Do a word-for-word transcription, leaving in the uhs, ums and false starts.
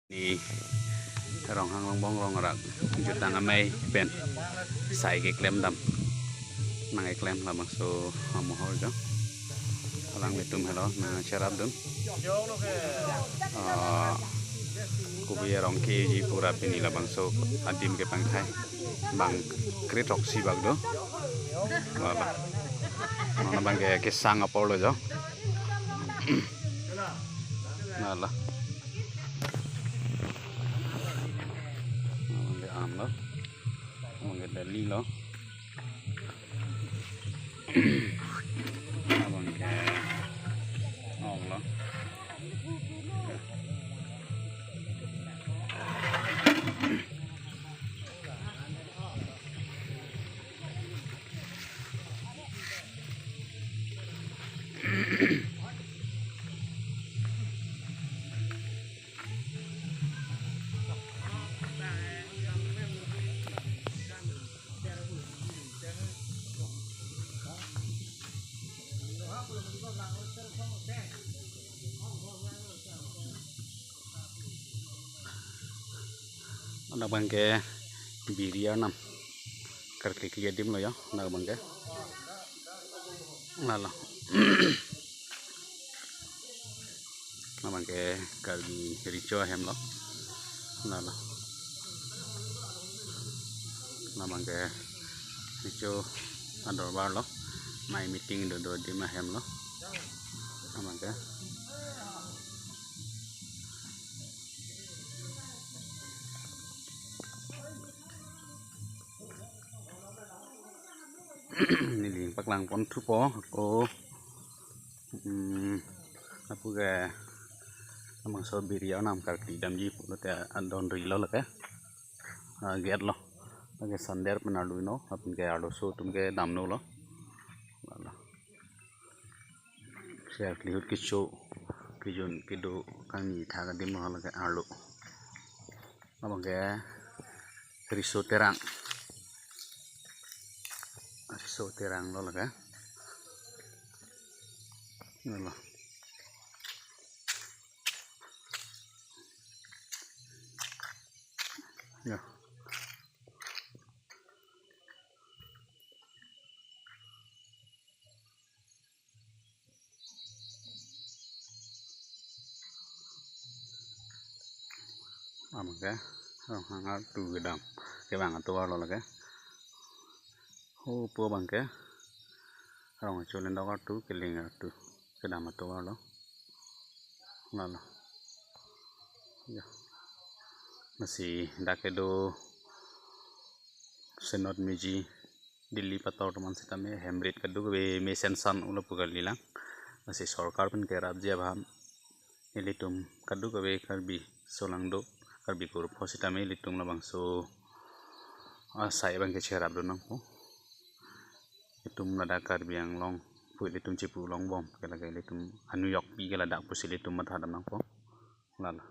Ni Ronghang Rongbong Rongrak jutang amei pen sai keklem dam. Nangkeklem labangso amohor jo. Alanglitum helo nangcherapdun. Ah, kubi arong keji pura pini labangso adim kepangthai. Bang kre throksi bak do. Lala. Non abangke kesang apor lo jo. Lala. Abangke am lo. Abangke dali lo. Abangke ong lo. Dak abangke biri arnam karkli kli adim lo jo, dak abangke. Lalo. Dak abangke Karbi Recho ahem lo. Lalo. Dak abangke Recho adorbar lo. Mai meeting dodo adim ahem lo. Dak abangke. Neli paklang pon thupo ako. Hmm, lapu ke labangso biri arnam karkli damji pulote adon ri lo lake. Ah, gate lo. Lake sander pen arlu no, lapen ke arloso atum ke damno lo. Lalo. Ser klihut kecho, kejun kedo kangni thak adim lo lake arlo. Abangke Riso Terang. Riso Terang lo lake. Lalo. Ya. Abangke Ronghang artu kedam kevang atovar lo lake. Ho po abangke Rongcho Lendok artu, Keling artu kedam atovar lo. Lalo. Ya. Lasi dak kedo senot meji Delhi pator atum an sitame hem rit kadokave mesen san ulo pu kalilang. Lasi sorkar pen kerapji aphan ilitum kadokave Karbi solangdo, Karbi kurupho sitame ilitum labangso asai abangke cherapdun nangpo. Itum ladak Karbi Anglong pu ilitum chepu longbom ke lake ilitum anuyok pi ke ladak pusi ilitum matha dam nangpo. Lalo.